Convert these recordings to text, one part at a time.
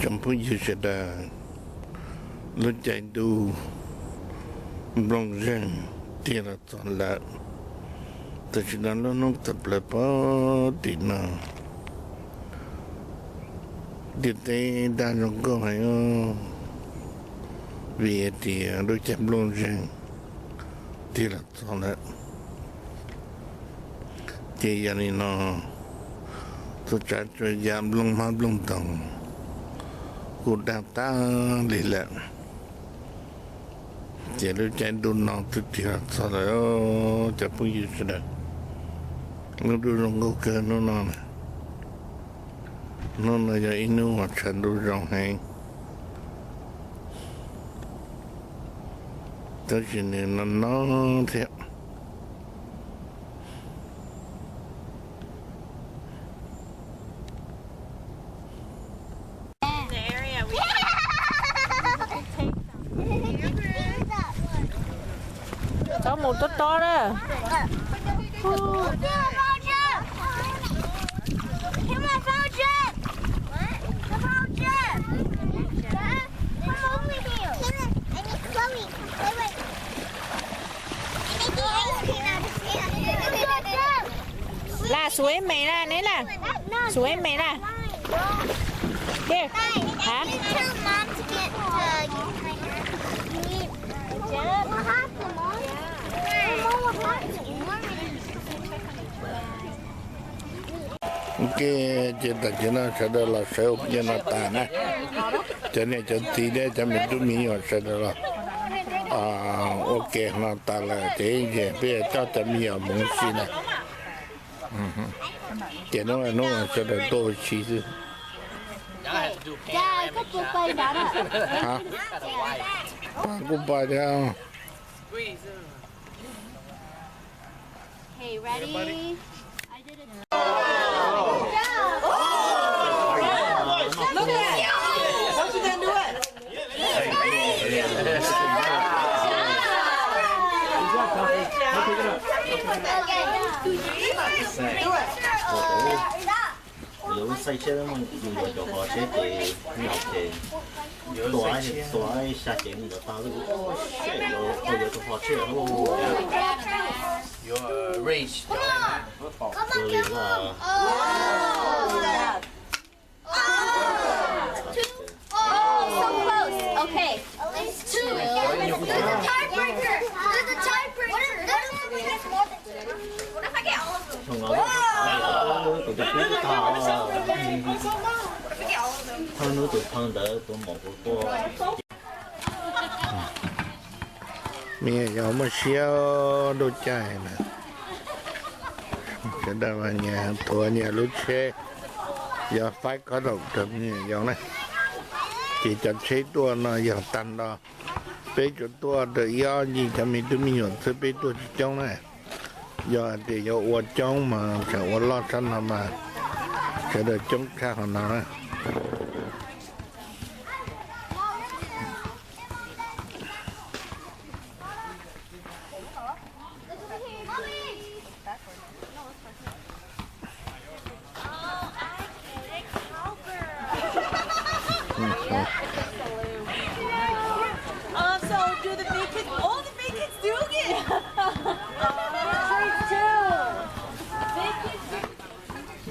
Cov phooj ywg sawv daws, lub caij ntuj nplooj zeeg tig los txog lawm. Tam sim no lub hnub tawm plaws pem tim no, ntiaj teb daj zoo nkauj heev, vim tias lub caij nplooj zeeg tig los txog lawm. Ces yog li no, txhua tsav txhua yam nplooj hmab nplooj ntoos kuj daj tag li lawm. Ces lub caij ntuj no twb tig los txog lawm cov phooj ywg sawv daws. Lub ntuj zoo nkauj kawg hnub no. Hnub no yog ib hnub uas tshav ntuj zoo heev, tab sis nws no no thiab. Tau mus tob tob na. Las, subes mes las, neb las. Subes mes las. Here. Hả? Ok, ces tam sim no sawv daws los sawv ua ke no tas na. Cov niam cov txiv thiab cov me tub me nyuam sawv daws los ua ke no tas lawm ces peb yuav coj cov me nyuam mus ua si na. Ces hnub no sawv daws tuaj ua si xwb. Pab kuj pab thiab. Lawv xaiv siab yus yuav cov qhov tsheb ces nyom ces tua tua ib sab ces nws yuav tag lawm, yuav tua qhov tsheb lawm. Ua li lawm. Oh, so close. Okay. It's two. There's a tiebreaker. There's a tiebreaker. There's more than two. What if I get all of them? Tus tus pib tag. Thawj hnub tus thawj ntawd tus maum kuv tuaj. Me nyuam yaus muaj siab ntuj caij na. Sawv daws mas nyias thuav nyias lub tsheb, yog faib khob daum rau me nyuam yaus na. Ces cov tsheb tuaj no yog tag nrho, peb tsuas tuaj rau ib ob yig cov me tub me nyuam xwb, peb tuaj tsis coob na. Yog hais tias yuav ua coob mas tseem ua loj tshaj no mas sawv daws coob tshaj qhov no na. Um, so do the big kids, all the big kids do get? Big kids do.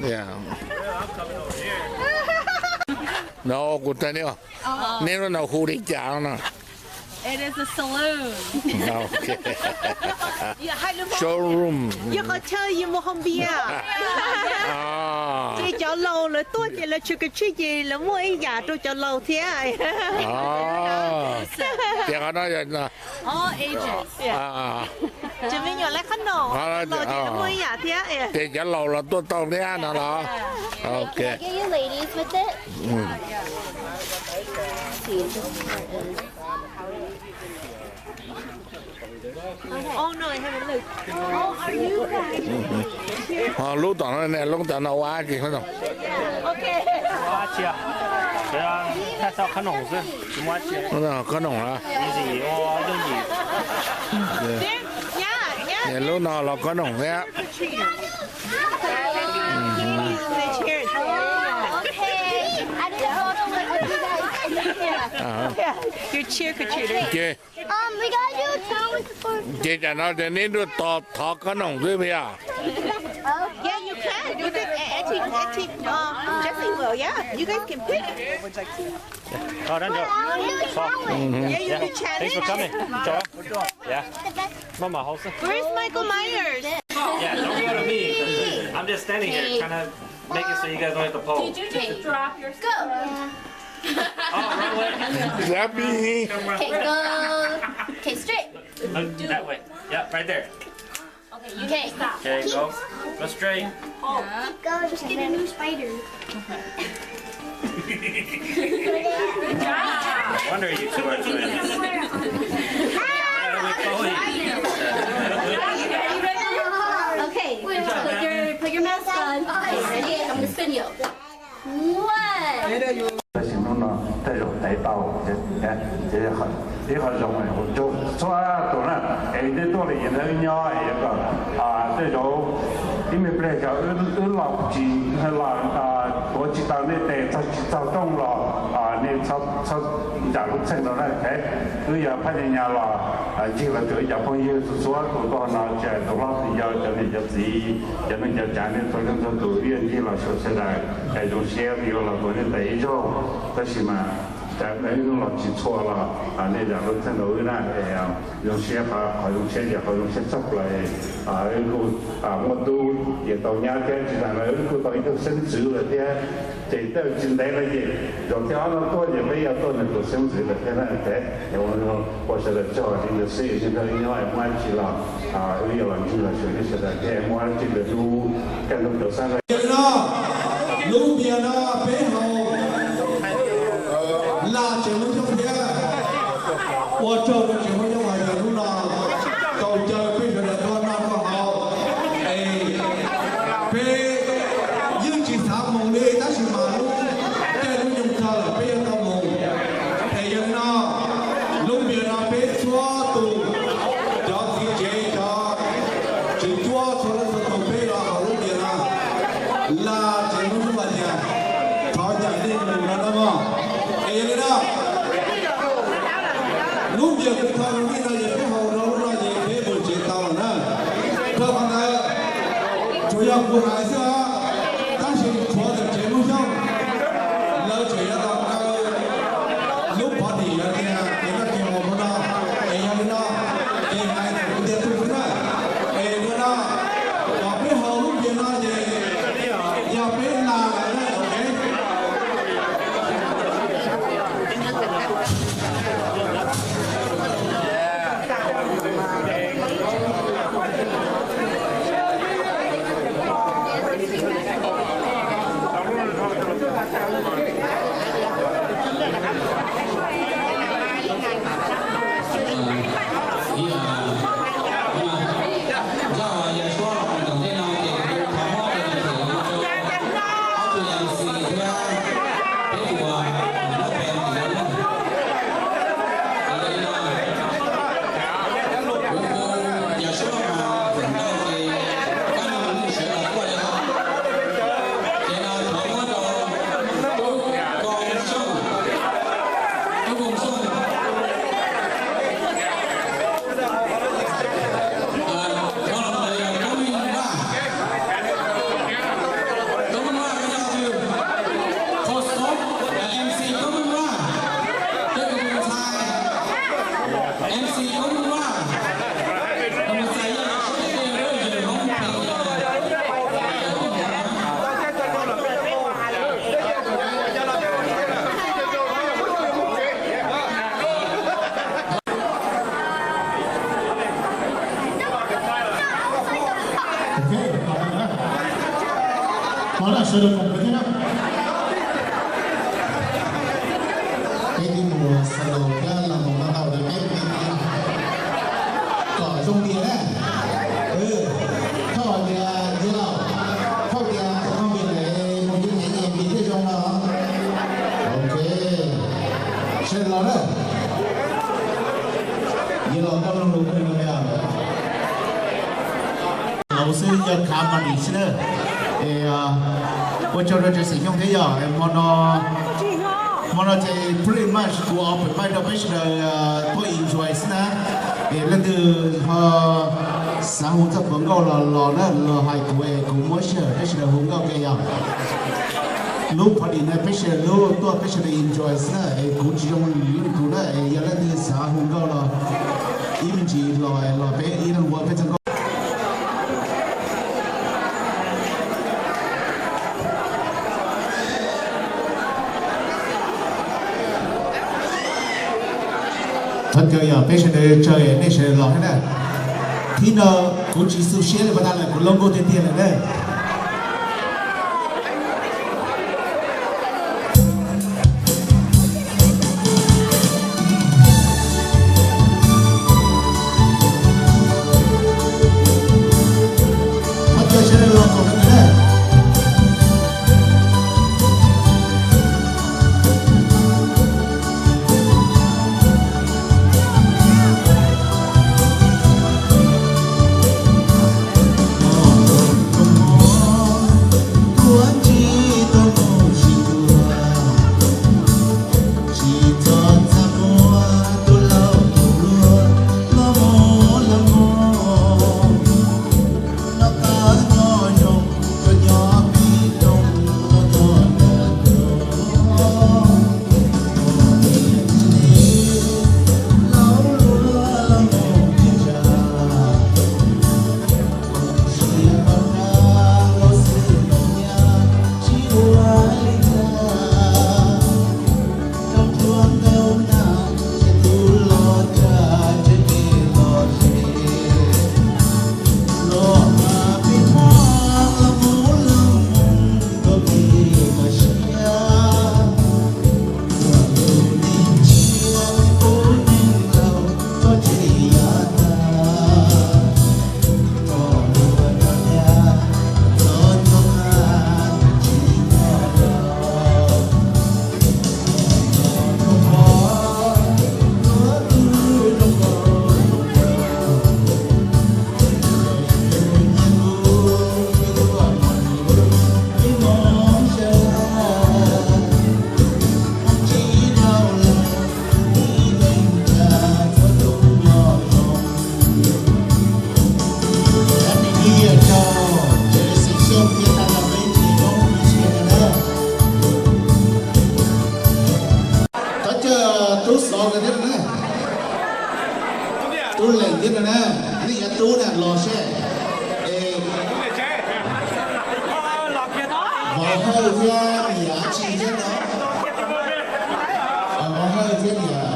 Yeah. No, kuv tag neb, neb lub no hu li cas no? It is a saloon. Ok. Showroom. Yog qhov chaw yus mus haus npias. Ces cov laus lawv tuaj ces lawv tsw kav tsij ces lawv muaj ib yam rau cov laus thiab. Ces qhov no yog cov me nyuam lawv qhov no, laus ces lawv muaj ib yam thiab. Ces cov laus los tuaj tau thiab no los. Ok. Ho lub tom no ne, lub tom no ua dab tsi? Khob noom los? Lub no los khob noom thiab. Your cheer contributor. Ces, Um, we gotta do a challenge for ces tam no ces neb nrog thov, thov koob noom xwb puas yog? Yeah, you can. You can. Auntie, Auntie, uh, Jesse will. Yeah, you guys can pick. Oh, done, Joe. Yeah, you can challenge. Thanks for coming, Joe. Yeah. Where's Michael Myers? Yeah, don't go to me. I'm just standing here trying to make it so you guys don't hit the pole. Did you just drop your... Go. Oh, wrong way. That be me. Okay, go. Okay, straight. Look, that way. Yep, right there. Okay, you... Okay, stop. Okay, go. Go straight. Oh. Keep going. Just get a new spider. Good job. No wonder you two are twins. Okay, put your, put your mask on. Okay, ready? I'm gonna spin you. One. Tab sis hnub no tej zaum tev tau, ces ib qho zoo txhua tus na, es nej tuaj li ces nrog wb nyob es kom tej zaum ib me pliag xyov wb los tsis, los tuav tsis tau nej tes, txog tsis txog rooj los nej txhob ntsam lub txheej rau na. Wb yog Phab Nyas Nyas los ncig los tsuas ib cov phooj ywg txhua txhua tus tuaj no, tsis hais tus hlob tus yau, cov niam cov txiv, cov neej cov tsav, nej txhua leej txhua tus wb yuav ncig los xyuas sawv daws, es zoo siab uas los tuav nej tes ib zaug. Tab sis mas wb los tsis txhua los nej zam lub txheej rau wb na. Zoo siab, qhov zoo siab ces qhov zoo siab tshaj plaws, wb kuj muaj tub ces tau nyab thiab, tsis tas li wb kuj tau ib tug xeeb ntxwv lawm thiab. Ces tej tsis ntev no ces zaum thib ob no tuaj ces peb yuav tuaj nrog tus xeeb ntxwv lawm thiab na. Ua sawv daws tsaug li ntawd xwb, nej nrog wb nyob es muaj dab tsi los wb yuav los ncig los xyuas nej sawv daws thiab, muaj dab tsi lwm hnub kaj ntug rov xab. Lub npias no peb haus laj tsev Hmoob Xyooj thiab. Ua tsaug rau tsev Hmoob Xyooj uas yog hnub no tau caw peb sawv daws tuaj noj tuaj haus. Es peb yeej tsis xav mus li tab sis mas lub caij lub nyoog txog lawm peb yuav tau mus. Es yog li no, lub npias no peb txhua tus, cov txiv tsev, cov tswv cuab, txhua leej txhua tus peb los haus lub npias no. Laj tsev Hmoob Xyooj hais tias thov caw nej mus no na mog. Es yog li no, lub npias kuv thov rau nej no ces peb haus rau lub no ces peb mus tsev tau lawm na. Rau qhov ntawd tsuas yog kuv hais xwb os, tab sis tshuav ntawm tsev Hmoob Xyooj lawv tseem yuav los kaw lub pov dim lawv tias kev noj kev haus hmo no. Es yog li no, ces hais ntawm kuv tiag tug xwb na. Es li no, kom peb haus lub npias no ces yog peb laj lawm na. Peb twb mus xaus thiab los mus no tau rau peb mus kom zoo tiag na. Thoj tias Ntxhee Lauj, thoj tias koj npias mus yeej heev es npias thiaj zoo no. Ok, sawv daws los na. Ntxhee Lauj, koj mloog lus koj li no. Los xwb yog khav mas dim xwb na. Es ua tsaug rau tsev xeem Xyooj thiab yog hmo no Hmo no ces pretty much kuv open mic rau peb sawv daws tuaj enjoy xwb na. Es leej twg ho xav hu txoj puav nkauj los los na, los hais kuv es kuv muab sij hawm peb sawv daws hu nkauj ke yog. Lub party no peb sawv daws lub tuaj peb sawv daws enjoy xwb na, es kuv tsis zoo li leej twg na, es yog leej twg xav hu nkauj los ib me ntsis los los peb ib leeg ua peb txoj nkauj. Thov caw yog peb sawv daws tsawg nej sawv daws los thiab na. Thib no kuv tsis xu siab li pas tas lawm, kuv lub nkauj tiag tiag lawm na. Thov caw tub xov nkawd thiab na. Tub Lees thiab na, nej cov tub na los seb. Vauv Hawj thiab niam Tsis thiab no. Vauv Hawj thiab niam